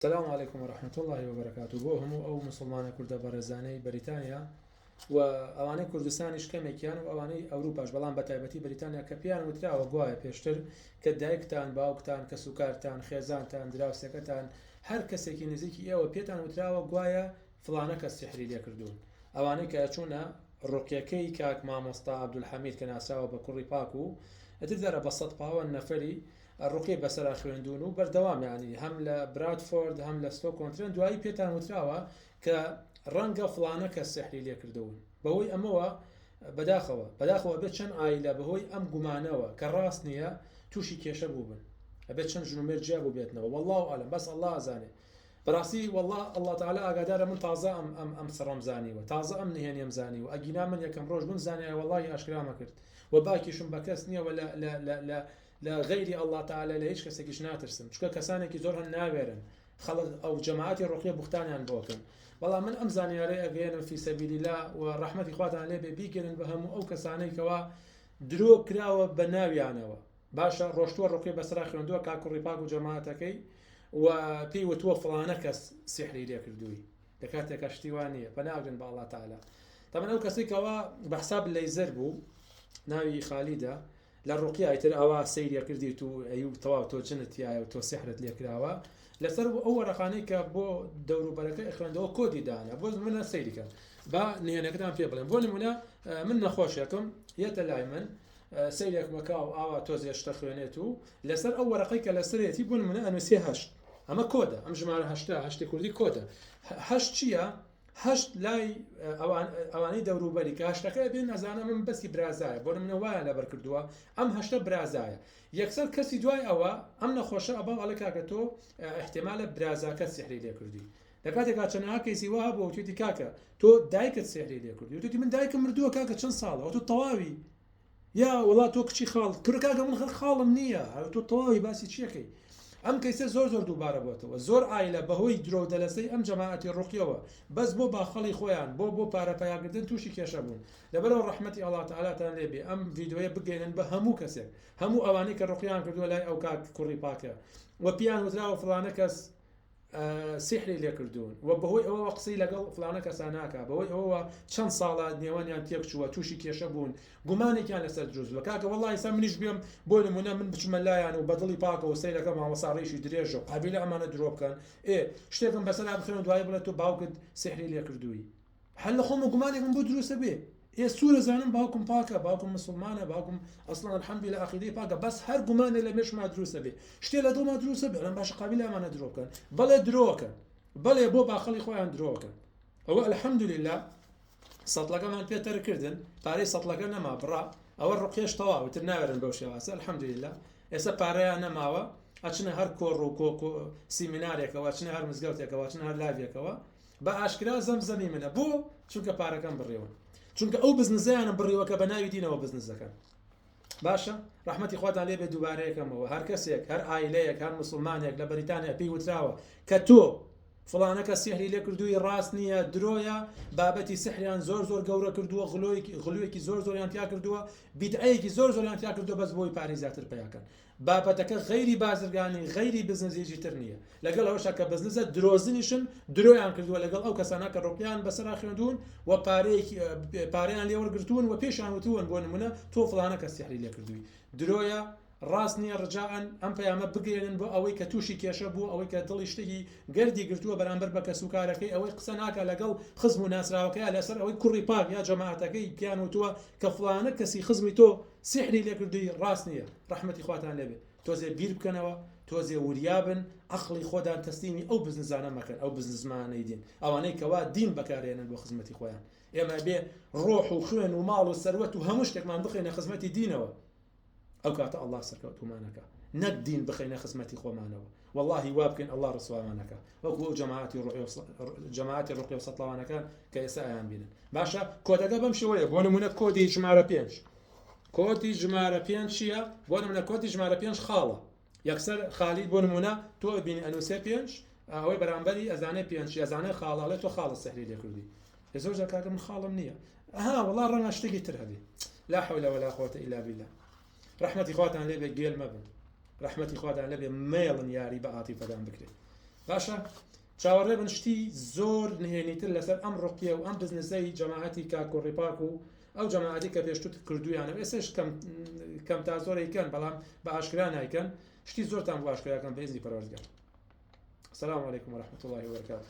سلام علیکم و رحمة اللە و بەرەکاتو بۆ هەموو ئەو موسڵمانە کوردە بەڕێزانەی بەریتانیا و ئەوانەی کوردستانیش کەمێکیان و ئەوانەی ئەوروپاش بەڵام بە تایبەتی بەریتانیا کە پێیان وتراوە گوایە پێشتر کە دایکتان باوکتان کەسوکارتان خێزانتان دراوسێکەتان هەر کەسێکی نزیکی ئێوە پێتان وتراوە گوایە فڵانە کەس سیحری لێکردوون ئەوانەی کە ئەچوونە ڕوقیەکەی کاک مامۆستا عەبدولحەمید کە ناسراوە بە کوڕی پاک و ئەتر دیارە بە سەد پاوەن نەفەری ڕوقیەی بەسەرا خوێندوون و بەردەوام یانی هەم لە برادفۆرد هەم لە ستۆک کۆنترێن دوایی پێتان وتراوە کە ڕەنگە فڵانە کەس سحری لێکردوون بەهۆی ئەمەوە بەداخەوە بەداخەوە ئەبێت چەند عایلە بەهۆی ئەم گومانەوە کە ڕاست نییە تووشی کێشە بووبن ئەبێت چەند ژن و مێرد جیا بووبێتنەوە والله اعلم بەس الله ئەزانێ بەڕاستی واللە اللە تعالی ئاگادارە من تازە ئەم ئەم ئەم سڕەم زانیوە تازە ئەم نهێنیەم زانیوە ئەگینا من یەکەم ڕۆژ بم زانیایە وەڵاهی ئاشکرامە کرد و باکیشم بە کەس نییە و لە لە لە لە لە غەیری اللە تعالی لە هیچ کەسێکیش ناترسم چونکە کەسانێکی زۆر هەن ناوێرن خەڵک ئەو جەماعەتی ڕوقیە بوختانیان بۆ کەن بەڵام من ئەم زانیارەی ئەگەیەنم فی سەبیل اللە و ڕەحمەتی خواتان لێ بێ بیگەنن بە هەموو ئەو کەسانەی کەوا درۆ کراوە بە ناویانەوە باشە ڕۆشتووە ڕوقیە بەسەرا خوێندووە کاک کوڕی پاک و جەماعەتەکەی و پێی وتووە فڵانە کەس سیحری لێ کردووی لە کاتێکا شتی وا نییە پەناگرن بە ئەڵڵا تەعالا تەبەن ئەو کەسەی کەوا بە حساب لەیزەر بوو ناوی خالیدە لە ڕوقیە ئیتر ئەوە سەیریە کردیت و ئەیوب تەواو تۆ جنت تایە و تۆ سیحرت لێ کراوە لەسەر ئەو وەرەقانەی کە بۆ دەوروبەرەکە خوێندەوە کۆدی دانا بۆ منە سەیریکە با نهێنەکەتان پێ بڵێم بۆ نمونە من نەخۆشێکم یەتە لای من سەیرێک مەکە و ئاوا تۆزێ شتە خوێنێت و لەسەر ئەو وەرەقەی کە لەسەرێتی بۆ نمونە ئەنووسێ هەشت ئەمە کۆدە ئەم ژمارە هەشتا هەشتی کوردی کۆدە هەشت چییە؟ هەشت لای ئەوانەی دەوروبەری کە هەشتەکە بێن ئەزانە من بەسی برازایە بۆ منە وایە لەبەر کردووە ئەم هەشتە برازایە یەکسەر کەسی دوای ئەوە ئەم نەخۆشە ئەبا ئەڵێ کاکە تۆ احتمالە برازاکە سحری لێ کردی لە کاتێکا چەنەها کەیسی وا هەبووە وتویەتی کاکە تۆ دایکت سێحری لێ کردی وتویەتی من دایکم مردووە کاکە چەند ساڵە وتو تەواوی یا وڵا تۆ کچی خاڵ کورە کاکە من خەر خاڵم نییە تۆ تەواوی باسی چیەکەی ئەم کەیسە زۆر زۆر دووبارە بۆتەوە زۆر ئایلە بەهۆی درۆ دەلەسەی ئەم جەماعەتی ڕوقیەوە بەس بۆ باخەڵی خۆیان بۆ بۆ پارە پەیاکردن تووشی کێشە بوون لەبەرەوە ڕەحمەتی ئەڵا تەعالاتان لێبێ ئەم ڤیدیۆیە بگەێنن بە هەموو کەسێک هەموو ئەوانەی کە ڕوقیان کردووە لای ئەو کاک کوڕی پاکە و پیان وتراوە فڵانە کەس سیحری لێکردوون و بەهۆی ئەوەوە قسەی لەگەڵ فلانە کەسا ناکا بەهۆی ئەوەوە چەند ساڵە نێوانیان تێک چووە تووشی کێشە بوون گومانێکیان لەسەر دروست بووە کاکە وەڵڵا ئێستا منیش بێم بۆ نمونە من بچمە لایان و بەدڵی پاکەوە سەیرەکە مامۆستا ڕیشی درێژە و قابیلە ئەمانە درۆ بکەن ئێ شتێکم بەسەرا بخێن و دوایی بڵێ تۆ باوکت سیحری لێکردووی هەر لە خۆمە گومانێکم بۆ دروستە بێ ئێ سوورە زانم باوکم پاکە باوکم مسلمانە باوکم ئەسڵان الحمدلله عقیدەی پاکە بەس هەر گومانێ لە مێشما دروستە بێ شتێ لە دڵما دروستە بێ ئەڵێم باشە قابیلە ئەمانە درۆ بکەن بەڵێ درۆکەن بەڵێ بۆ باخەڵی خۆیان درۆکەن ئەوە الحمدلله سەتڵەکەمان پێ تەرکردن پارەی سەتڵەکە نەما بڕا ئەوە ڕقێش تەواو تر ناوێرن بەو شێوازە الحمدلله ئێستا پارەیان نەماوە ئەچنە هەر کۆڕ و کۆ سیمینارێکەوە ئەچنە هەر مزگەوتێکەوە ئەچنە هەر لاڤێکەوە بە ئاشکرا زەمزەمی منە بۆ چونکە پارەکەم بڕیون چونکە ئەو بزنزیانم بڕیوە کە بە ناوی دینەوە بزنس دەکەن باشە ڕەحمەتی خواتان لێ بێ دووبارەیەکەمەوە هەر کەسێک هەر ئایلەیەک هەر مسلمانێک لە بەریتانیا پێی وتراوە کە تۆ فڵانەکە سیحری لێ کردووی ڕاست نییە درۆیە بابەتی سحریان زۆر زۆر گەورە کردووە غلۆیەکی غلوێکی زۆر زۆریان تیا کردووە بیدعەیەکی زۆر زۆریان تیا کردووە بەس بۆی پارەی زیاتر پیاکەن بابەتەکە غەیری بازرگانی غەیری بزنس هیچی تر نییە لەگەڵ ئەوەشا کە بزنسە درۆزنیشن درۆیان کردووە لەگەڵ ئەو کەسانە کە ڕوقیان بەسەرا خوێندوون و پارەیەکی پارەیان لێ وەرگرتوون و پێشیان وتوون بۆ نمونە تۆ فڵانە کەس سیحری لێ کردووی درۆیە ڕاست نییە ڕجاءەن ئەم پەیامە بگەیەنن بۆ ئەوەی کە تووشی کێشە بوو ئەوەی کە دڵی شتێکی گەردی گرتووە بەرامبەر بە کەسوکارەکەی ئەوەی قسە ناکا لەگەڵ خزم و ناسراوەکەیا لەسەر ئەوەی کوڕی پاک یا جەماعەتەکەی پێیان وتووە کە فڵانە کەسی خزمی تۆ سیحری لێکردووی ڕاست نییە ڕەحمەتی خواتان لێبێ تۆزێ بیر بکەنەوە تۆزێ وریا بن عەقڵی خۆدان تەسلیمی ئەو بزنزانە مەکەن ئەو بزنزمانەی دین ئەوانەی کەوا دین بەکارێنن بۆ خزمەتی خۆیان ئێمە بێ ڕۆح و خوێن و ماڵ و سەروەت و هەموو شتێکمان بخەینە خزمەتی دینەوە ئەو کاتە ئەڵڵا سەرکەوتومانەکە نەک دین بخەینە خزمەتی خۆمانەوە واللهی وا بکەین ئەڵڵا ڕسوامانەکە وەکو ئەو جەماعەتی ڕوحی جەماعەتی ڕوقی و سەتڵەوانەکان کە ئێستا ئەیان بینن باشە کۆدەکە بەم شێوەیە بۆ نمونە کۆدی ژمارە پێنج کۆدی ژمارە پێنج چییە؟ بۆ نمونە کۆدی ژمارە پێنج خاڵە یەکسەر خالید بۆ نمونە تۆ ئەبینی ئەنووسێ پێنج ئەوەی بەرامبەری ئەزانێ پێنج ئەزانێ خاڵە ئەڵێ تۆ خاڵە سحری لێ کردی لە زۆر جار کاکە من خاڵم نییە ئەها وەڵا ڕەنگە شتێکی تر هەبێ لا حول ولا قوة إلا بالله ڕەحمەتی خواتان لێ بێ گێل مەبن ڕەحمەتی خواتان لێ بێ مەیەڵن یاری بە عاتیفەدان بکرێت. باشە چاوەڕێ بن شتی زۆر نهێنیتر لەسەر ئەم ڕقیە و ئەم بزنسەی جەماعەتی کاک کوڕی پاک و ئەو جەماعەتی کە پێشتر کردویانە و ئێستاش کەم کەم تا زۆر ئەیکەن بەڵام بە ئاشکرا نایکەن شتی زۆرتان بۆ ئاشکراکەم بە ئیزنی پەروەردگار. السلام علیکم ورحمة الله وبرکاته.